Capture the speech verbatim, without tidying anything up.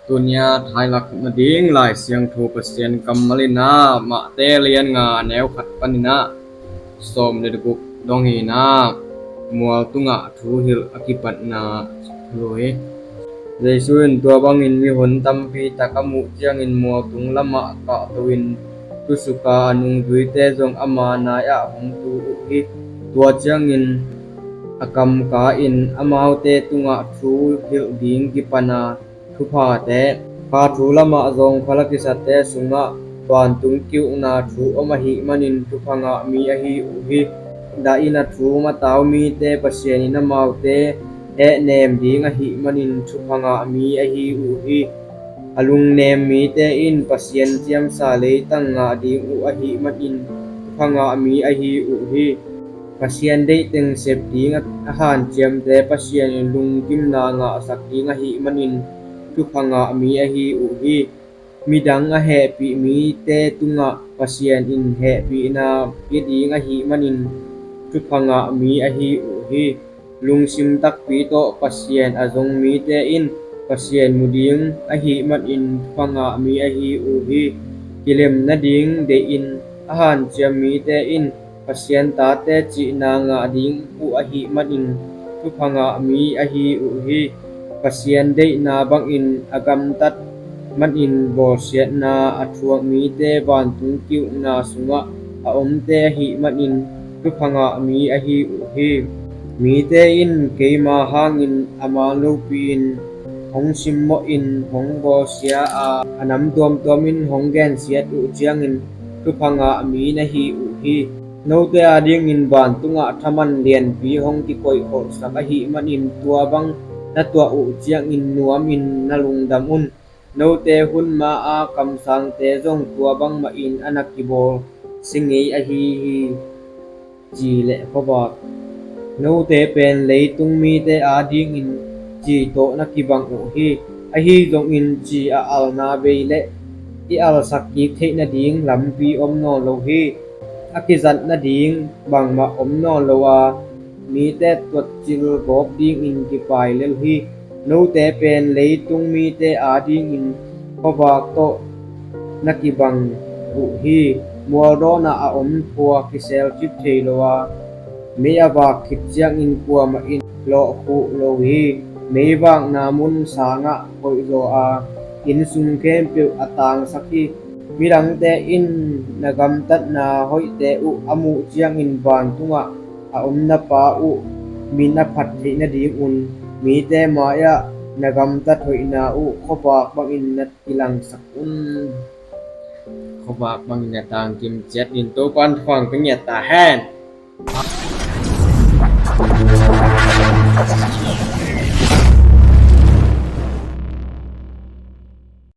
Tuni-a thailak nading Lai Siangtho Pasian kammal in ah, Mate lian nga, neu khat panin ah sawm le guk dong hi in ah, mual tungah thu hilh a kipatna thu hi. Jesu in tua bangin mihon tampi tak a muh ciangin mual tung lamah kahto in tusuk a, a nungzuite zong ama nai-ah hong tu uh hi. Tua ciangin a kam ka in amaute tungah thu hilh ding kipan a, thuphate, kha thu lamah zawngkhal a kisate sungah vantung ki-ukna thu om ahih manin thupha ngah mi ahi uh hi. Dah in a thum a tau mite Pasian in amaute hehnem ding ahih manin thupha ngah mi ahi uh hi. A lungnem mite in Pasian ciamsa leitang ngah ding uh ahih manin thupha ngah mi ahi uh hi. Pasian deih teng sep ding a, a hanciamte Pasian in lungkimna ngahsak ding ahih manin thupha ngah mi ahi uh hi. Midang a hehpih mite tungah Pasian in hehpihna pia ding ahih manin thupha ngah mi ahi uh hi. Lungsim takpi tawh Pasian a zong mite in Pasian mu ding ahih manin thupha ngah mi ahi uh hi. Kilem nading deihin a hanciam mite in Pasian tate cihna ngah ding uh ahih manin thupha ngah mi ahi uh hi. Pasian deihna bangin a gamtat manin bawlsiatna a thuak mite vantung ki-ukna sungah a omte ahih manin thupha ngah mi ahi uh hi. Mite in keima hangin a man lopi-in hong simmawhin hong bawlsia a, a nam tuamtuamin hong gensiat uh ciangin thupha ngah mi na hi uh hi. Note adingin vantungah thaman lianpi hong kikoih holhsak ahih manin tua bang na tuah uh ciangin nuamin na lungdam un. Note hun ma-a kamsangte zong tua bangmahin a na kibawl si ngei ahi hi. Ci le khuavak. Note pen leitung mite adingin ci tawh na kibang uh hi. Ahi zongin ci a alna vei le i alsak kik theih nading lampi om nawn lo hi. A kizat nading bangmah om nawn lo a, mite tuatcil gawp dingin kipai lel hi. Note pen leitung mite adingin khuavak tawh na kibang uh hi. Mualdawnah a om khua kiselcip thei lo a, mei a vak khit ciangin kuamah in lawhkhuh lo hi. Meivakna mun sangah koihzaw a, inn sung khempeuh a tangsak hi. Midangte in na gamtatna hoihte uh a muh ciangin vantungah a omna pa uh min a phat theih nadingun mite mai-ah na gamtat hoihna uh khuavak bangin na kilangsak un. Khuavak bangin na tangkim ciat in Topan thupha pia ngiat ta hen.